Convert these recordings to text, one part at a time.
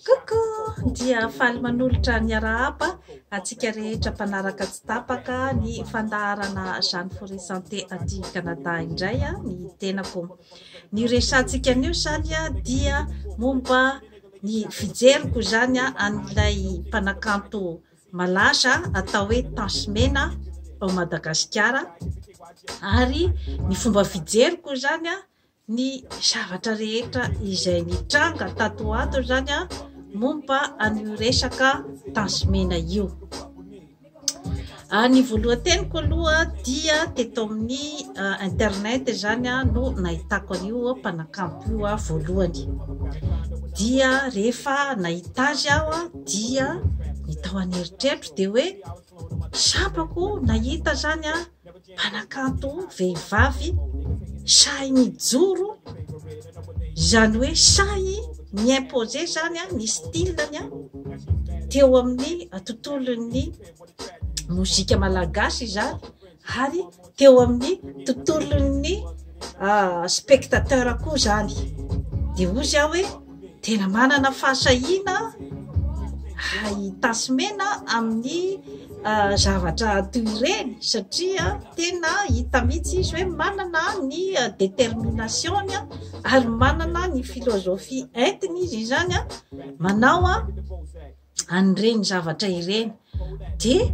Coucou! Dia faly manolotra ny arahaba antsika rehetra mpanaraka tsy tapaka ny fandaharana Jeanne Forêt Santé aty Canada indray ny tenako. Ny resahantsika anio izany dia momba ny fijeriko izany an'ilay mpanakanto malaza atao hoe Tasy Mena ao Madagasikara ary ny fomba fijeriko izany ny zavatra rehetra izay nitranga tato ho ato izany momba an'io resaka Tasy Mena io. Ny voalohan-teniko aloha dia teto amin'ny internet izany no nahitako an'io mpanakanto io voalohany. Dia rehefa nahita azy aho dia ny tao an'eritreritro dia hoe sambako nahita izany mpanakanto vehivavy sahy nijoro, izany hoe sahy ni-imposer izany ny style-ny teo amin'ny tontolon'ny mozika malagasy izany ary teo amin'ny tontolon'ny spectateur koa izany. Dia hoy aho hoe tena manana fahasahiana i Tasy Mena amin'ny zavatra toy ireny satria tena hita mihitsy izy hoe manana ny détermination-ny ary manana ny philosophie entiny izy izany manao an'ireny zavatra ireny. Dia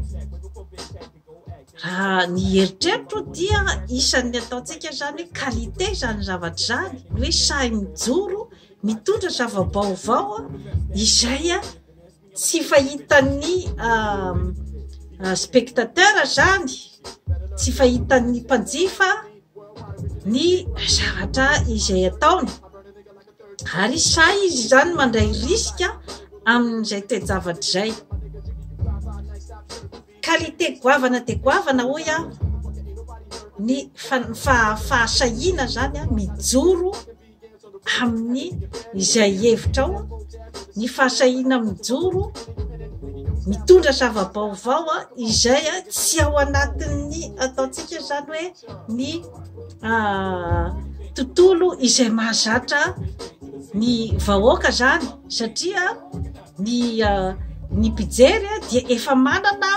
raha ny eritreritro dia isan'ny ataontsika izany hoe qualité izany zavatra izany, ny hoe sahy mijoro mitondra zava-baovao izay tsy fahitan'ny spectateur izany, tsy fahitan'ny mpanjifa ny zavatra izay ataony. Ary sahy izy izany mandray risque amin'izay toe-javatra izay. Qualité goavana dia goavana hoy aho ny fahasahiana izany mijoro amin'ny izay hevitrao, ny fahasahiana mijoro mitondra zava-baovao izay tsy ao anatin'ny ataontsika izany hoe ny tontolo izay mahazatra ny vahoaka izany satria ny ny mpijery dia efa manana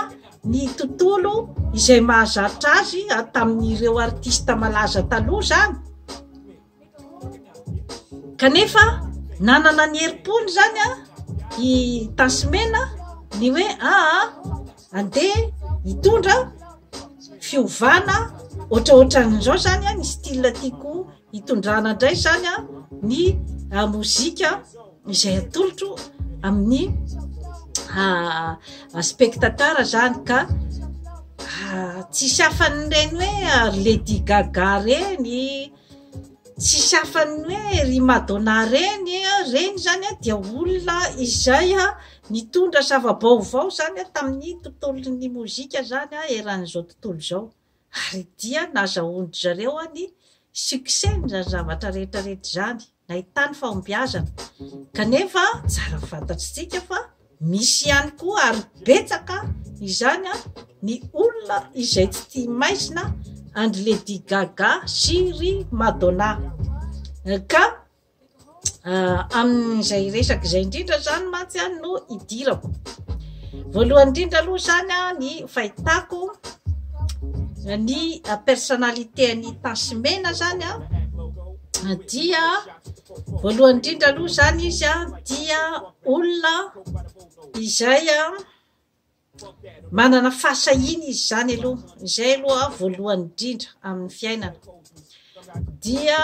ny tontolo izay mahazatra azy tamin'ireo artista malaza taloha izany. Kanefa nanana ny herim-pony izany i Tasimena ny hoe aa andeha hitondra fiovana ohatraohatran'izao izany ny style tiako hitondrana indray izany ny mozika izay atolotro amin'ny spectateur izany ka tsisy hafan'ireny hoe Lady Gaga ireny Tsisy hafa-ny hoe ry Madonna reny reny izany dia olona izay nitondra zava-baovao izany tamin'ny tontolon'ny mozika izany eran'izao tontolo izao. Ary dia nazahoan-dry zareo ny succès-ny izany zavatra rehetra rehetra izany, nahitany fahombiazana. Kanefa tsara fantatr'isika fa Misy ihany koa ary betsaka izany ny olona izay tsy tia maizina an-dry Lady Gaga sy ry Madonna. Ka amin'izay resaka izay indrindra izany mantsy no idirako. Voalohany indrindra aloha izany ny fahitako ny personnalité an'i Tasy Mena izany dia voalohany indrindra aloha izany izy dia olona izay manana fahasahiana izy izany aloha, izay aloha voalohany indrindra amin'ny fiainana. Dia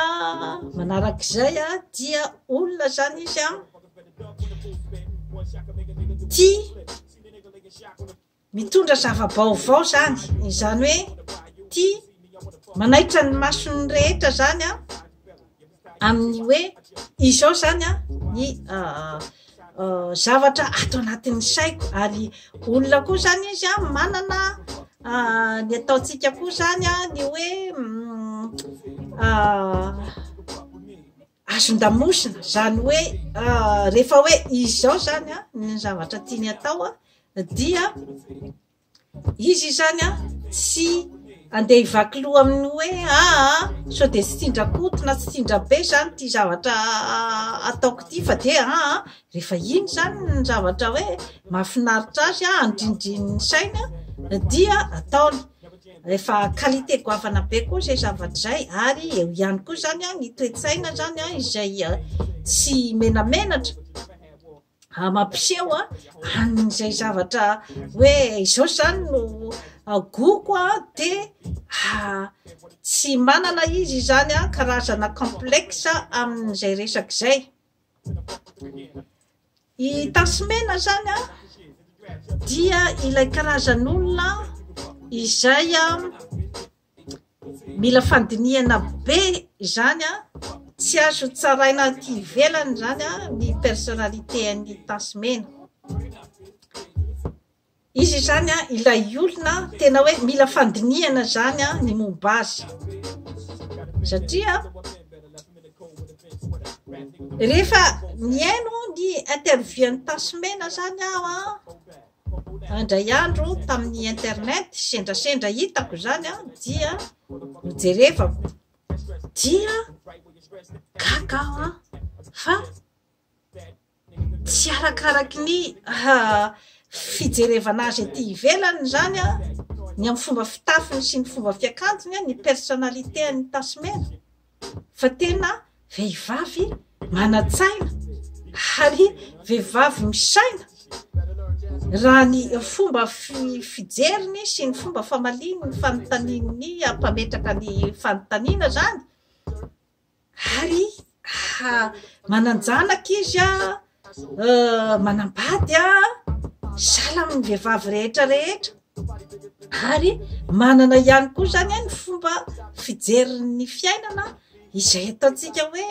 manarak'izay dia olona izany izy tia Mitondra zava-baovao izany, izany hoe tia manaitra ny mason'ny rehetra izany an, amin'ny hoe izao izany an ny zavatra ato anatin'ny saiko ary olona koa izany izy an manana ny ataontsika koa izany an ny hoe Azon-damosina, izany hoe rehefa hoe izao izany ny zavatra tiany atao dia izy izany tsy andeha hivaky loha amin'ny hoe aa sao dia tsy tian-dRakoto na tsy tian-dRabe izany ity zavatra ataoko ity fa dia aa rehefa iny izany ny zavatra hoe mahafinaritra azy andrindrin'ny saina dia ataony. Efa qualité goavana be koa izay zavatra izay ary eo ihany koa izany ny toe-tsaina izany izay tsy menamenatra. Mampiseho an'izay zavatra hoe izao izany no goût-ko dia tsy manana izy izany karazana complexe amin'izay resaka izay. I Tasimena izany dia ilay karazan'olona izay Mila fandinihana be izany an, tsy azo tsaraina aty ivelany izany an ny personnalité an'i Tasy Mena. Izy izany an ilay olona tena hoe mila fandinihana izany an ny momba azy. Satria rehefa nihaino ny interview an'i Tasy Mena izany aho an, Indray andro tamin'ny internet, sendrasendra hitako izany an, dia nojerevako. Dia gaga aho an, fa tsy arakaraky ny fijerevana azy aty ivelany izany an, ny amin'ny fomba fitafiny sy ny fomba fiakanjony an, ny personnalité an'i Tasy Mena. Fa tena vehivavy manan-tsaina ary vehivavy misaina raha ny fomba fijeriny sy ny fomba famaliany ny fanontanian'ny mpametraka ny fanontaniana izany ary manan-janaka izy manambady sahala amin'ny vehivavy rehetra rehetra. Ary manana ihany koa izany ny fomba fijeriny ny fiainana izay ataontsika hoe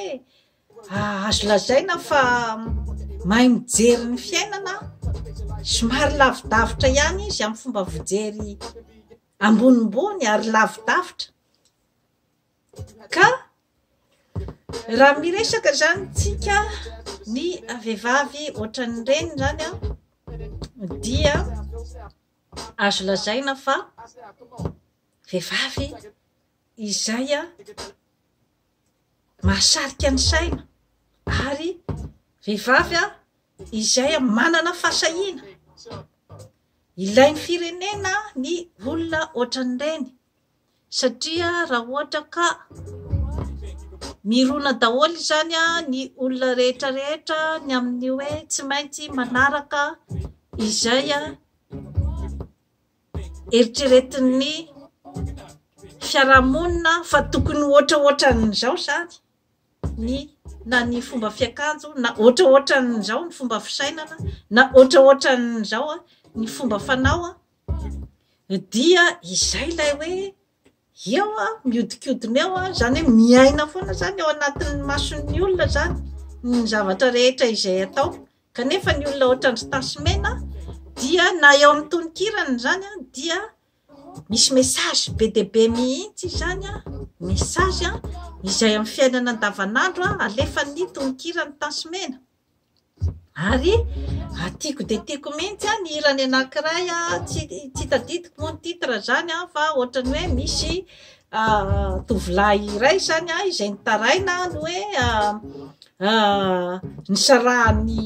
azo lazaina fa mahay mijery ny fiainana, somary lavidavitra ihany izy amin'ny fomba fijery ambonimbony ary lavidavitra. Ka raha miresaka izany tsika ny vehivavy ohatran'ireny izany an, dia azo lazaina fa vehivavy izay mahasarika ny saina ary vehivavy izay manana fahasahiana. Ilain'ny firenena ny olona ohatran'ireny. Satria raha ohatra ka mirona daholo izany ny olona rehetra rehetra ny amin'ny hoe tsy maintsy manaraka izay eritreretin'ny fiarahamonina fa tokony ohatraohatran'izao izany ny na ny fomba fiakanjo na ohatraohatran'izao ny fomba fisainana na ohatraohatran'izao ny fomba fanao. Dia izay ilay hoe eo aho, mihodinkodina eo aho, izany hoe miaina foana izany ao anatin'ny mason'ny olona izany ny zavatra rehetra izay atao. Kanefa ny olona ohatran-dry Tasy Mena dia na eo amin'ny tononkirany izany an, dia misy message be dia be mihitsy izany an, message izay amin'ny fiainana andavanandro alefan'ny tononkiran'i Tasy Mena. Ary tiako dia tiako mihitsy ny hirany anankiray, tsy tadidiko moa ny titre izany fa ohatran'ny hoe misy tovolahy iray izany izay nitaraina ny hoe nisarahan'ny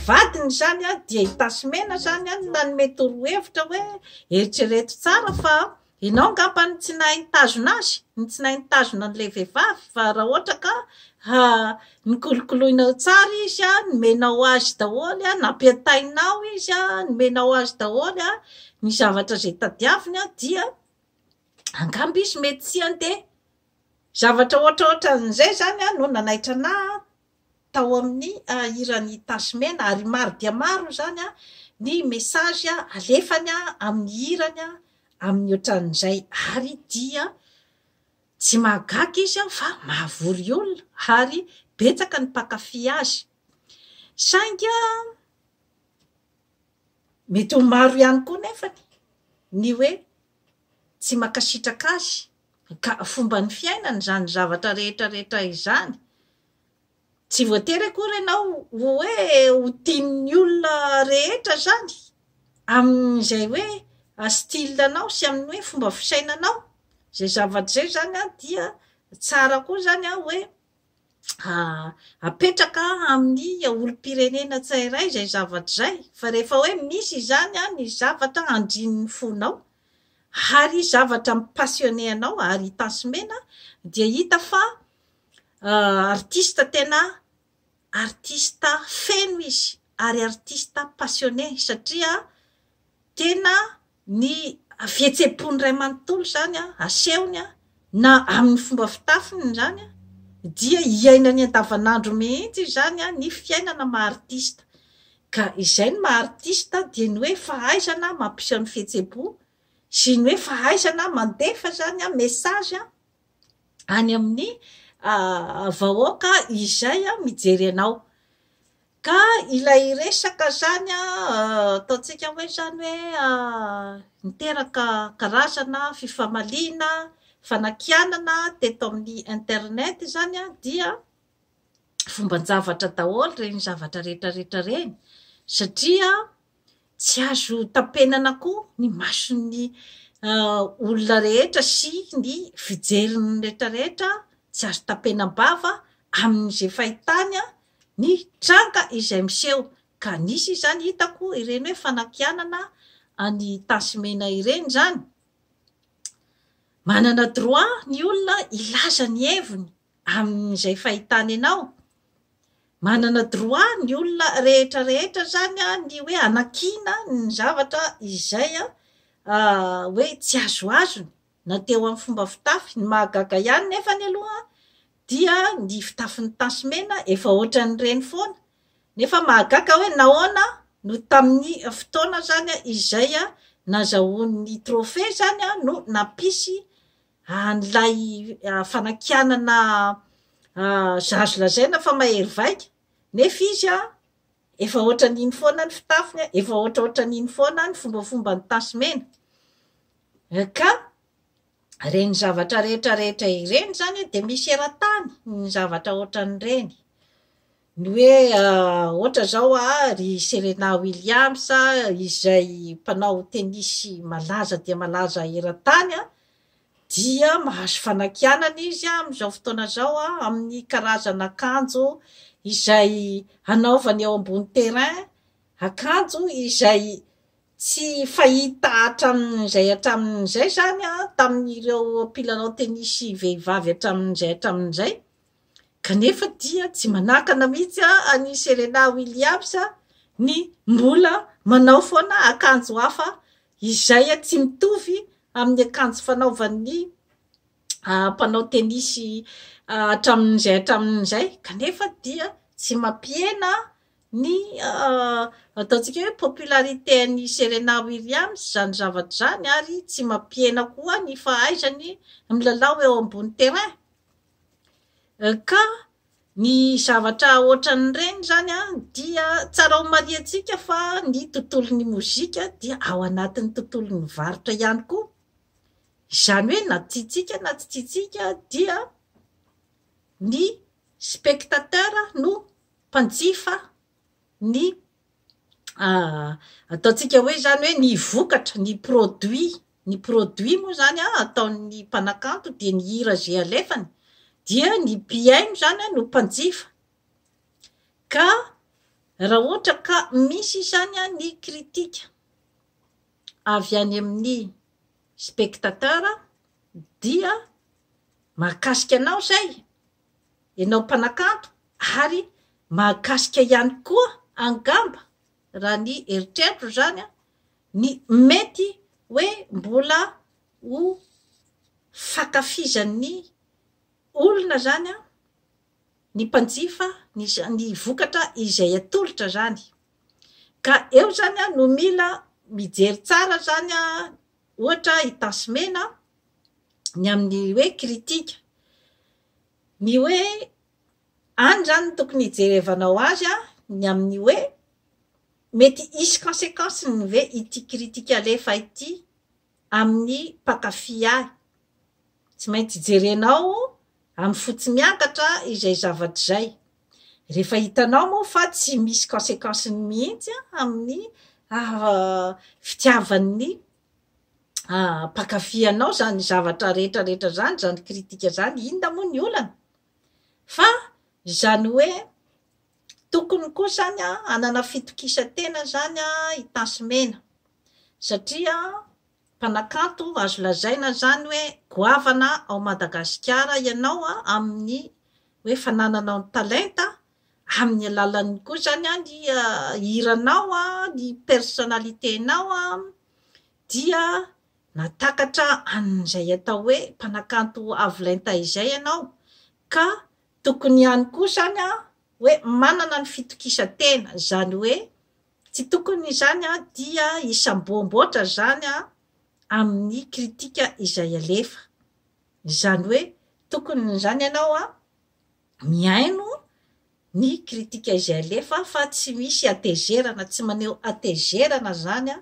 vadiny izany dia i Tasy Mena izany no nanome torohevitra hoe eritrereto tsara fa Ianao angamba no tsy nahay nitazona azy, no tsy nahay nitazona an'ilay vehivavy fa raha ohatra ka nokolokoloinao tsara izy, nomenao azy daholo, nampiantainao izy, nomenao azy daholo ny zavatra izay tadiaviny dia angamba izy mety tsy handeha. Zavatra ohatraohatran'izay izany no nanaitra anà tao amin'ny hiran'i Tasy Mena ary maro dia maro izany ny message alefany amin'ny hirany amin'ny ohatran'izay ary dia tsy mahagaga izy fa mahavory olona ary betsaka ny mpankafy azy saingy mety ho maro ihany koa nefany ny hoe tsy mankasitraka azy ka fomban'ny fiainana izany zavatra rehetra rehetra izany. Tsy voatery akory ianao hoe ho tian'ny olona rehetra izany amin'izay hoe style-nao sy amin'ny hoe fomba fisainanao. Izay zavatra izay izany an dia tsara koa izany an hoe apetraka amin'ny olom-pirenena tsirairay izay zavatra izay. Fa rehefa hoe misy izany an ny zavatra andrin'ny fonao ary zavatra mi-passionner anao ary i Tence Mena dia hita fa artiste tena artiste feno izy ary artiste passionné satria tena ny fihetseham-pony iray manontolo izany asehony na amin'ny fomba fitafiny izany dia iainany andavanandro mihitsy izany ny fiainana maha artiste. Ka izay ny maha artiste dia ny hoe fahaizana mampiseho ny fihetseham-po sy ny hoe fahaizana mandefa izany message any amin'ny vahoaka izay mijery anao. Ka ilay resaka izany ataontsika hoe izany hoe niteraka karazana fifamaliana, fanakianana teto amin'ny internet izany dia fomban-javatra daholo ireny zavatra rehetra rehetra ireny satria Tsy azo tapenana koa ny mason'ny olona rehetra sy ny fijerin'ny rehetra rehetra, tsy azo tapenam-bava amin'izay fahitany ny tranga izay miseho. Ka nisy izany hitako ireny hoe fanakianana an'i Tasimena ireny izany. Manana droit ny olona hilaza ny heviny amin'izay fahitany anao. Manana droit ny olona rehetra rehetra zany ny hoe hanakiana ny zavatra izay hoe tsy azoazony na teo amin'ny fomba fitafy. Ny mahagaga ihany nefany aloha dia ny fitafin'ny tasy mena efa ohatran'ireny foana nefa mahagaga hoe nahoana no tamin'ny fotoana zany izay nazahoan'ny trophée zany no nampisy an'ilay fanakianana azo lazaina fa mahery vaika, nefa izy efa ohatran'iny foana ny fitafiny, efa ohatrohatran'iny foana ny fombafomban'ny tasy mena. Ka ireny zavatra rehetra rehetra ireny izany dia misy eran-tany ny zavatra ohatran'ireny. Ny hoe ohatra izao ry Serena Williams izay mpanao tenisy malaza dia malaza eran-tany dia mahazo fanakianana izy amin'izao fotoana izao amin'ny karazana akanjo izay hanaovany eo ambony terrain, akanjo izay tsy fahita hatramin'izay hatramin'izay izany tamin'ireo mpilalao tenisy vehivavy hatramin'izay hatramin'izay. Kanefa dia tsy manakana mihitsy an'i Serena Williams ny mbola manao foana akanjo hafa izay tsy mitovy amin'ny akanjo fanaovan'ny mpanao tenisy hatramin'izay hatramin'izay. Kanefa dia tsy mampihena ny ataontsika hoe popularité an'i Serena Williams izany zavatra izany ary tsy mampihena koa ny fahaizany milalao eo ambony terrain. Ka ny zavatra ohatran'ireny izany an, dia tsara ho marihantsika fa ny tontolon'ny mozika dia ao anatin'ny tontolon'ny varotra ihany koa. Izany hoe na tiantsika na tsy tiantsika dia ny spectateur no mpanjifa ny ataontsika hoe izany hoe ny vokatra, ny produit, ny produit moa izany ataon'ny mpanakanto dia ny hira izay alefany, dia ny mpihaino izany no mpanjifa. Ka raha ohatra ka misy izany ny critique avy any amin'ny spectateur dia mahakasika anao izay, ianao mpanakanto ary mahakasika ihany koa angamba raha ny eritreritro izany ny mety hoe mbola ho fankafizan'ny olona izany ny mpanjifa ny ny vokatra izay atolotra izany. Ka eo izany no mila mijery tsara izany ohatra i Tasimena ny amin'ny hoe critique. Ny hoe any izany no tokony hijerevanao azy an, ny amin'ny hoe mety hisy consequence-ny ve ity critique alefa ity amin'ny mpankafy ahy. Tsy maintsy jerenao amin'ny fo tsy miangatra izay zavatra izay. Rehefa hitanao moa fa tsy misy consequence-ny mihitsy amin'ny fitiavan'ny. mpankafy anao izany zavatra rehetra rehetra izany, izany kritika izany, inona moa ny olana? Fa izany hoe tokony koa izany hanana fitokisan-tena izany i Tasy Mena satria mpanakanto azo lazaina izany hoe goavana ao Madagasikara ianao amin'ny hoe fanananao ny talenta, amin'ny alalan'ny koa izany ny hiranao, ny personnalité-nao dia nahatakatra an'izay atao hoe mpanakanto avo lenta izay ianao ka tokony ihany koa izany hoe manana ny fitokisan-tena, izany hoe tsy tokony izany dia hisamboamboatra izany amin'ny kritika izay alefa, izany hoe tokony izany ianao mihaino ny kritika izay alefa fa tsy misy hatezerana, tsy maneho hatezerana izany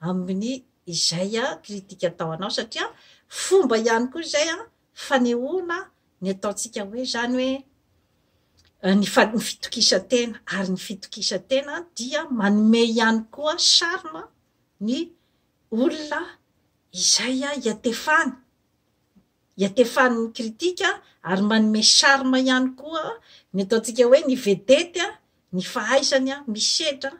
amin'ny izay kritika atao anao satria fomba ihany koa izay fanehoana ny ataontsika hoe izany hoe ny ny fitokisan-tena ary ny fitokisan-tena dia manome ihany koa charme ny olona izay iantefany. Iatefan'ny kritika ary manome charme ihany koa ny ataontsika hoe ny vedety, ny fahaizany misedra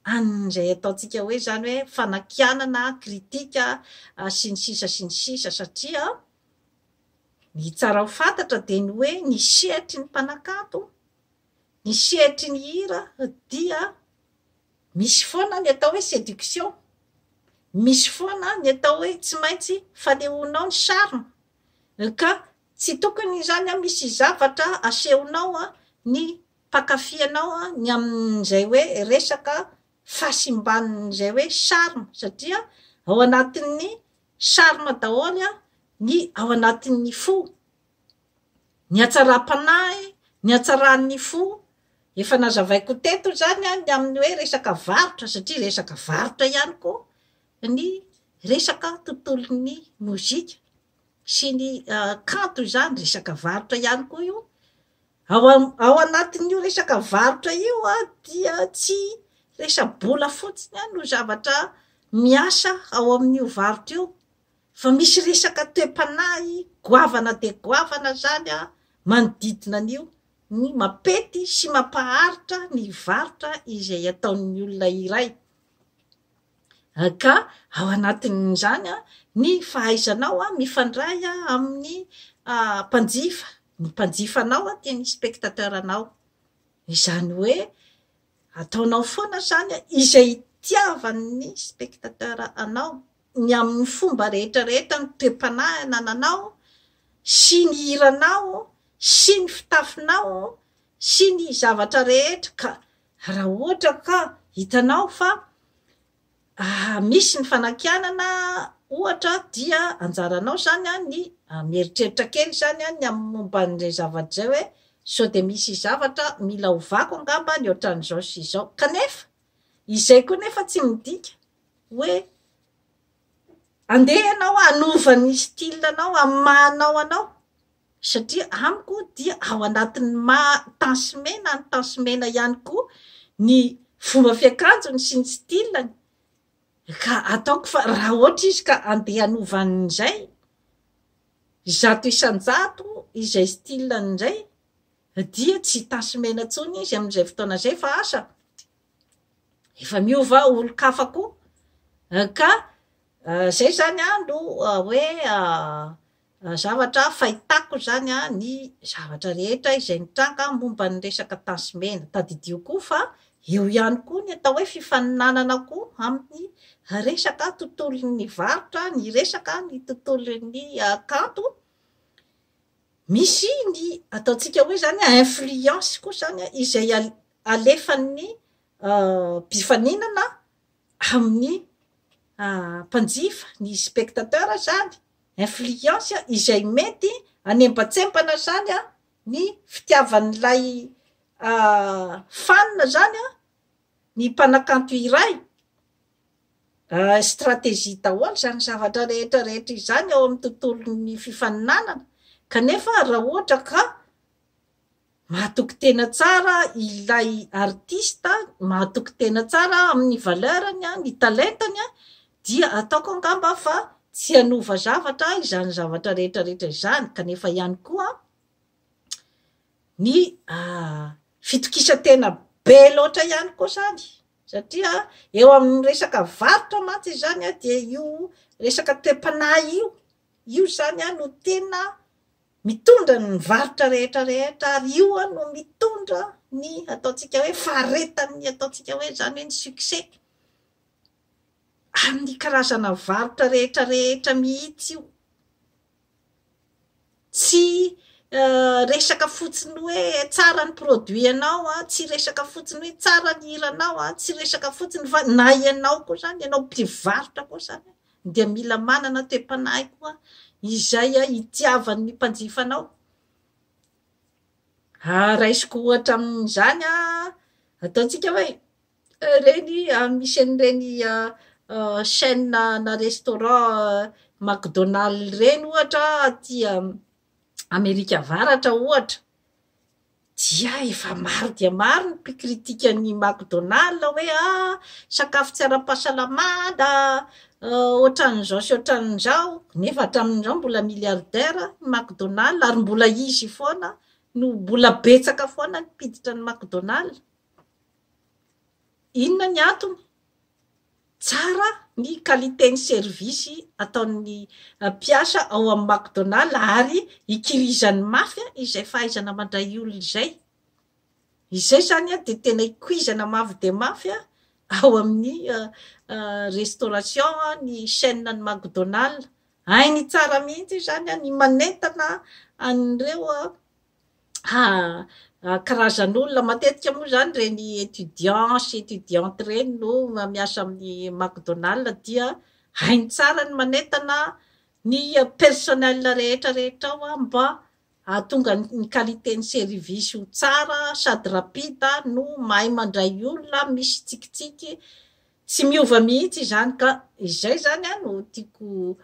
an'izay ataontsika hoe izany hoe fanakianana, kritika sy ny sisa sy ny sisa satria ny tsara ho fantatra dia ny hoe ny sehatry ny mpanakanto, ny sehatry ny hira dia Misy foana ny atao hoe séduction, misy foana ny atao hoe tsy maintsy fanehoanao ny charme, ka tsy tokony izany misy zavatra asehonao ny mpankafy anao ny amin'izay hoe resaka fahasimban'izay hoe charme satria ao anatin'ny charme daholo ny ao anatin'ny fo. Ny hatsaram-panahy, ny hatsaran'ny fo, efa nazavaiko teto izany ny amin'ny hoe resaka varotra satria resaka varotra ihany koa ny resaka tontolon'ny mozika sy ny kanto izany, resaka varotra ihany koa io. Ao ao anatin'io resaka varotra io dia tsy resa-bola fotsiny no zavatra miasa ao amin'io varotra io Fa misy resaka toe-panahy goavana dia goavana izany manodidina an'io, ny mampety sy mampaharitra ny varotra izay ataon'ny olona iray. Ka ao anatin'izany ny fahaizanao mifandray amin'ny mpanjifa, ny mpanjifanao dia ny spectateur-nao. Izany hoe ataonao foana izany izay itiavan'ny spectateur anao. ny amin'ny fomba rehetra rehetra ny toe-panahy anananao sy ny hiranao sy ny fitafinao sy ny zavatra rehetra ka raha ohatra ka hitanao fa misy ny fanakianana ohatra dia anjaranao izany ny mieritreritra kely izany ny amin'ny momba an'izay zavatra izay hoe sao dia misy zavatra mila ovako angamba ny ohatran'izao sy izao kanefa izay koa nefa tsy midika hoe andeha ianao hanova ny style anao amin'ny maha anao anao satria amiko dia ao anatin'ny maha tansy mena ny tansy mena ihany koa ny fomba fiakanjony sy ny style-ny ka ataoko fa raha ohatra izy ka andeha hanova an'izay 100% izay style-ny indray dia tsy tansy mena intsony izy amin'izay fotoana izay fa asa Efa miova olon-kafa koa ka zay zany an no hoe zavatra fahitako zany an ny zavatra rehetra izay nitranga momba ny resaka tasy mena. Tadidio koa fa eo ihany koa ny atao hoe fifaninanana koa amin'ny resaka tontolon'ny varotra, ny resaka ny tontolon'ny kanto. Misy ny ataontsika hoe zany influence koa zany izay alefan'ny mpifaninana amin'ny mpanjifa, ny spectateur zany, influence izay mety hanembatsembana zany ny fitiavan'ilay fan zany ny mpanakanto iray, stratégie daholo izany zavatra rehetra rehetra izany ao amin'ny tontolon'ny fifaninanana kanefa raha ohatra ka Mahatoky tena tsara ilay artiste, mahatoky tena tsara amin'ny valeur-ny, ny talentany dia ataoko angamba fa tsy hanova zavatra izany zavatra rehetra rehetra izany kanefa ihany koa ny fitokisan-tena be loatra ihany koa izany satria eo amin'ny resaka varotra mantsy izany dia io resaka toe-panahy io, io izany no tena mitondra ny varotra rehetra rehetra ary io no mitondra ny ataontsika hoe faharetan'ny ataontsika hoe izany hoe ny succès amin'ny karazana varotra rehetra rehetra mihitsy io. Tsy resaka fotsiny hoe tsara ny produit anao an, tsy resaka fotsiny hoe tsara ny hiranao an, tsy resaka fotsiny fa na ianao koa izany, ianao mpivarotra koa izany dia mila manana toe-panahy koa izay itiavan'ny mpanjifa anao. Raisiko ohatra amin'izany an, ataontsika hoe ireny misy an'ireny chaîne ana restaurant McDonald ireny ohatra aty Amerika Avaratra ohatra, dia efa maro dia maro ny mpikritika ny McDonald hoe ah sakafo tsy ara-pahasalamana, ohatran'izao sy ohatran'izao, nefa hatramin'izao mbola milliardaire ny McDonald ary mbola izy foana no mbola betsaka foana ny mpiditra ny McDonald. Inona ny antony? Tsara ny qualité ny service ataon'ny mpiasa ao amin'ny McDonald ary ikirizany mafy izay fahaizana mandray olona izay. Izay izany dia tena ikoizana mafy dia mafy ao amin'ny restauration ny chaîne ny McDonald. Hainy tsara mihitsy izany ny manentana an'ireo karazan'olona matetika moa izany ireny étudiant sy étudiante ireny no miasa amin'ny McDonald dia hainy tsara ny manentana ny personnel rehetra rehetra ao mba hahatonga ny qualité ny service ho tsara sady rapide no mahay mandray olona misy tsikitsiky Tsy miova mihitsy izany ka. Izay izany no tiako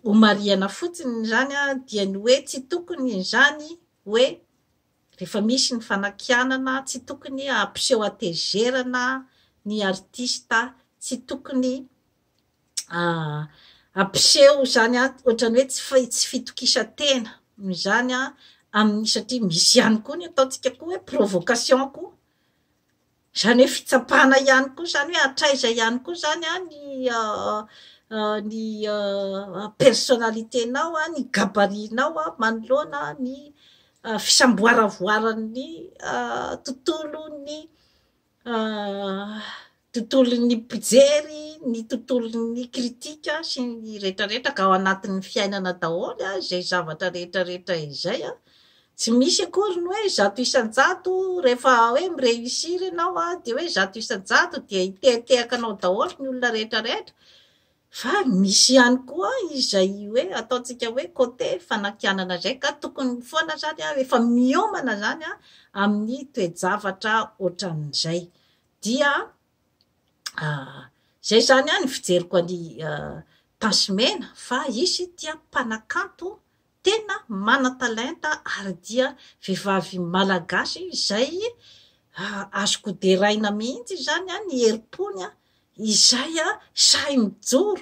homarihana fotsiny izany dia ny hoe tsy tokony izany hoe rehefa misy ny fanakianana tsy tokony hampiseho hatezerana ny artista, tsy tokony hampiseho izany ohatran'ny hoe tsy fitokisan-tena izany amin'ny satria misy ihany koa ny ataontsika koa hoe provocation koa. Izany hoe fitsapana ihany koa izany hoe hatraiza ihany koa izany an ny ny personnalité-nao an, ny gabarit-nao an manoloana ny fisamboaravoaran'ny tontolon'ny tontolon'ny mpijery, ny tontolon'ny kritika sy ny rehetra rehetra ka ao anatin'ny fiainana daholo izay zavatra rehetra rehetra izay an. Tsy misy akory ny hoe 100% rehefa hoe mi-réussir ianao an, dia hoe 100% dia hitehatehaka anao daholo ny olona rehetra rehetra, fa misy ihany koa izay hoe ataontsika hoe côté fanakianana izay ka tokony foana izany an, efa miomana izany an amin'ny toe-javatra ohatran'izay. Dia izay izany an ny fijeriko an'i Tasy Mena fa izy dia mpanakanto tena manan-talenta ary dia vehivavy malagasy izay azoko deraina mihitsy izany ny herim-pony izay sahy mijoro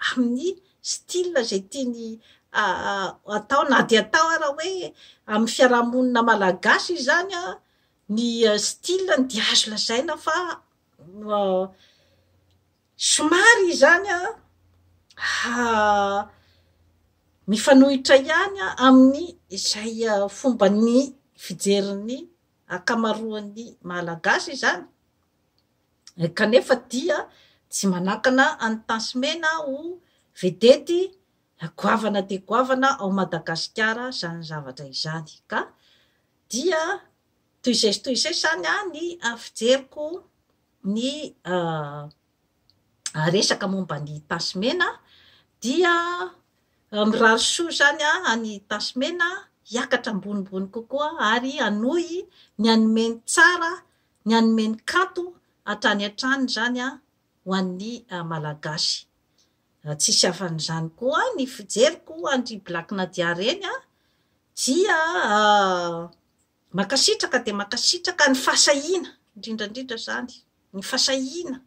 amin'ny style izay tiany atao na dia atao ara hoe amin'ny fiarahamonina malagasy izany ny style-ny dia azo lazaina fa Somary izany an, mifanohitra ihany amin'ny izay fomban'ny fijerin'ny ankamaroan'ny Malagasy izany, kanefa dia tsy manakana an'i Tence Mena ho vedety goavana dia goavana ao Madagasikara izany zavatra izany ka dia toy izay sy toy izay izany ny fijeriko ny resaka momba ny Tasy Mena dia mirary soa izany any Tasy Mena hiakatra ambonimbony kokoa ary hanohy ny hanome ny tsara, ny hanome ny kanto hatrany hatrany izany ho an'ny Malagasy. Tsisy afa-n'izany koa ny fijeriko an-dry Black Nadia ireny dia Mankasitraka dia mankasitraka ny fahasahiana, indrindra indrindra izany, ny fahasahiana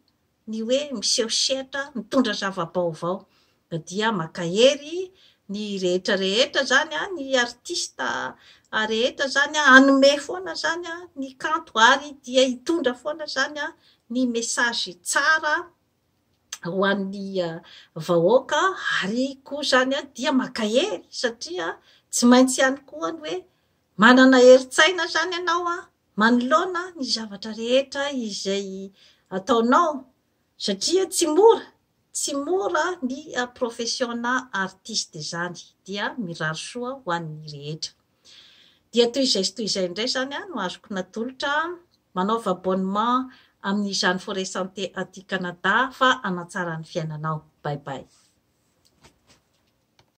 ny hoe miseho sehatra mitondra zava-baovao. Dia mankahery ny rehetra rehetra izany an, ny artista rehetra izany an, hanome foana izany an ny kanto ary dia hitondra foana izany an ny message tsara ho an'ny vahoaka ary koa izany an dia mankahery satria tsy maintsy ihany koa ny hoe manana herin-tsaina izany ianao an manoloana ny zavatra rehetra izay ataonao satria tsy mora, tsy mora ny profession-na artiste izany dia mirary soa ho an'ny rehetra. Dia toy izay sy toy izay indray izany no azoko natolotra, manaova abonnement amin'ny Jeanne Forêt Santé aty Canada fa hanatsara ny fiainanao. Bye bye.